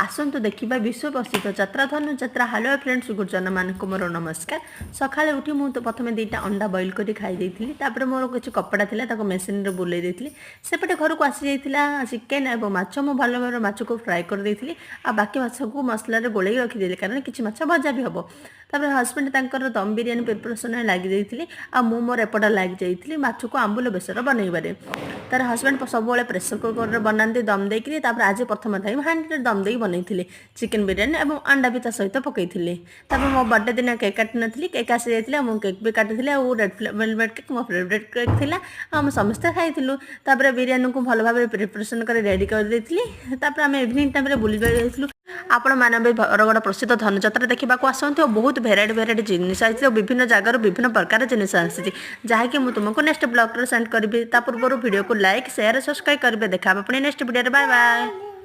ଆସନ୍ତୁ ଦେଖିବା ବିଶ୍ୱ ପ୍ରସିଦ୍ଧ ଯାତ୍ରା ଧନୁଯାତ୍ରା। ହ୍ୟାଲୋ ଫ୍ରେଣ୍ଡସ୍, ଗୁରୁଜନମାନଙ୍କୁ ମୋର ନମସ୍କାର। ସକାଳେ ଉଠି ମୁଁ ତ ପ୍ରଥମେ ଦୁଇଟା ଅଣ୍ଡା ବଏଲ୍ କରି ଖାଇ ଦେଇଥିଲି। ତାପରେ ମୋର କିଛି କପଡ଼ା ଥିଲା, ତାକୁ ମେସିନରେ ବୁଲେଇ ଦେଇଥିଲି। ସେପଟେ ଘରକୁ ଆସିଯାଇଥିଲା ଚିକେନ୍ ଏବଂ ମାଛ। ମୁଁ ଭଲ ଭାବରେ ମାଛକୁ ଫ୍ରାଏ କରିଦେଇଥିଲି ଆଉ ବାକି ମାଛକୁ ମସଲାରେ ଗୋଳେଇ ରଖିଦେଲି, କାରଣ କିଛି ମାଛ ଭଜା ବି ହେବ। ତାପରେ ହଜବେଣ୍ଡ ତାଙ୍କର ଦମ ବିରିୟାନୀ ପ୍ରିପାରେସନରେ ଲାଗିଯାଇଥିଲେ ଆଉ ମୁଁ ମୋର ଏପଟେ ଲାଗିଯାଇଥିଲି ମାଛକୁ ଆମ୍ବୁଲ ବେସର ବନେଇବାରେ। ତାର ହଜବେଣ୍ଡ ସବୁବେଳେ ପ୍ରେସର କୁକରରେ ବନାନ୍ତି ଦମ ଦେଇକିରି। ତାପରେ ଆଜି ପ୍ରଥମ ଟାଇମ୍ ହାଣ୍ଡିରେ ଦମ ଦେଇକି ବନେଇଥିଲେ ଚିକେନ୍ ବିରିୟାନୀ ଏବଂ ଅଣ୍ଡା ବି ତା ସହିତ ପକେଇଥିଲେ। ତାପରେ ମୋ ବର୍ଥଡେ ଦିନ କେକ୍ କାଟିନଥିଲି, କେକ୍ ଆସିଯାଇଥିଲା। ମୁଁ କେକ୍ ବି କାଟିଥିଲି ଆଉ ରେଡ୍ ଭେଲଭେଟ୍ କେକ୍ ମୋ ଫେଭରେଟ୍ କେକ୍ ଥିଲା ଆଉ ଆମେ ସମସ୍ତେ ଖାଇଥିଲୁ। ତାପରେ ବିରିୟାନୀକୁ ଭଲ ଭାବରେ ପ୍ରିପାରେସନ୍ କରି ରେଡ଼ି କରିଦେଇଥିଲି। ତାପରେ ଆମେ ଇଭିନିଂ ଟାଇମ୍ରେ ବୁଲିବାକୁ ଯାଇଥିଲୁ। ଆପଣମାନେ ବି ବରଗଡ଼ ପ୍ରସିଦ୍ଧ ଧନୁଯାତ୍ରା ଦେଖିବାକୁ ଆସନ୍ତୁ ଆଉ ବହୁତ ଭେରାଇଟି ଭେରାଇଟି ଜିନିଷ ଆସିଛି ଆଉ ବିଭିନ୍ନ ଜାଗାରୁ ବିଭିନ୍ନ ପ୍ରକାର ଜିନିଷ ଆସିଛି, ଯାହାକି ମୁଁ ତୁମକୁ ନେକ୍ସଟ ବ୍ଲଗ୍ରେ ସେଣ୍ଡ କରିବି। ତା ପୂର୍ବରୁ ଭିଡ଼ିଓକୁ ଲାଇକ୍, ସେୟାର, ସବସ୍କ୍ରାଇବ୍ କରିବେ। ଦେଖା ହେବ ପୁଣି ନେକ୍ସଟ ଭିଡ଼ିଓରେ। Bye bye.